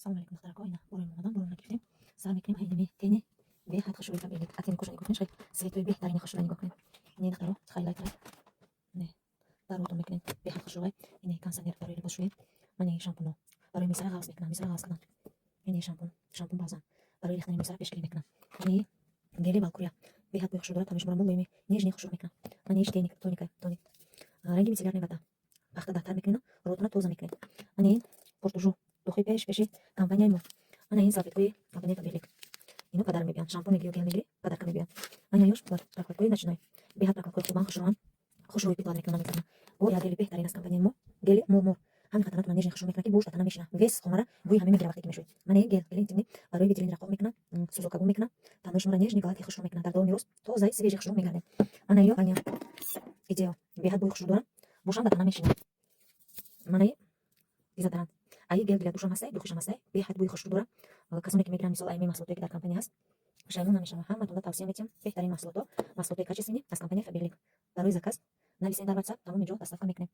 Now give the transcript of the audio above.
Салом алейкум, духтарако. Ина буроим омадан, бурон нагирифтем. Сар мекунем айнами тени, беҳад хушрӯи Фаберлик. Оттенок кожа нигоҳ кунед, шай цветои беҳтарини хушрӯя нигоҳ кунед. Ини, духтаро, хайлайтра. Не, дар рӯтон мекунем. Беҳад хушрӯй. Ини кондиционер барои либосшӯӣ. Мани шампуно. Барои мӯйсара ғафз мекунам, мӯйсара ғафз кунам. Ини шампун, шампун бальзам. Барои рехтани мӯйсара пешгирӣ мекунам. Ини гели Валкурия. Беҳад бӯи хушрӯ дорад, ҳамеша мулоими, нежный, хушрӯ мекунам. Мани тоник, тоника, тоник. Ранги мицеллярный вода. Пахта даттар мекунем, рӯтона тоза мекунем. Мани пуртужу, духи пеш пеши компанияи мо. Ана ин салфеткои компанияи Фаберлик. Ино падар мебиёнд. Шампун мегирӣ, гел мегирӣ, подарка мебиёнд. Ана ёш прокладкои ночной. Беҳад прокладкои хубан, хушрӯан. Хушрӯи питлад мекунам, намекунам. Бо як гели беҳтарин аз компанияи мо. Гели мурмур. Ҳамин хатаратона нежный, хушрӯ мекунад, ки бӯш татана мешина. Вес хонара бӯи ҳаме мегира, вақте ки мешӯед. Мана гел, гели интимный барои витрин рақоқ мекунад, сӯзокагун мекунад. Танҳои шуморо нежный, гладкий, хушрӯ мекунад. Дар давоми рӯз тозаи, свежий, хушрӯ мегардед. Ана ё аня идео. Беҳад бӯи хушрӯ дорад. Бӯшам дар тана мешинад. Мана дезодорант. Аи гель для душам ҳастай, духишам ҳастай, беҳад бӯи хушрӯ дорад. Касоне ки мегиранд, мисол, айми маҳсулотое, ки дар компания ҳаст, пушаймон намешаванд. Ҳаматонда тавсия метиҳам беҳтарин маҳсулото, маҳсулотои качественный аз компанияи Фаберлик. Барои заказ нависен дар WhatsApp, тамоми ҷо доставка мекунем.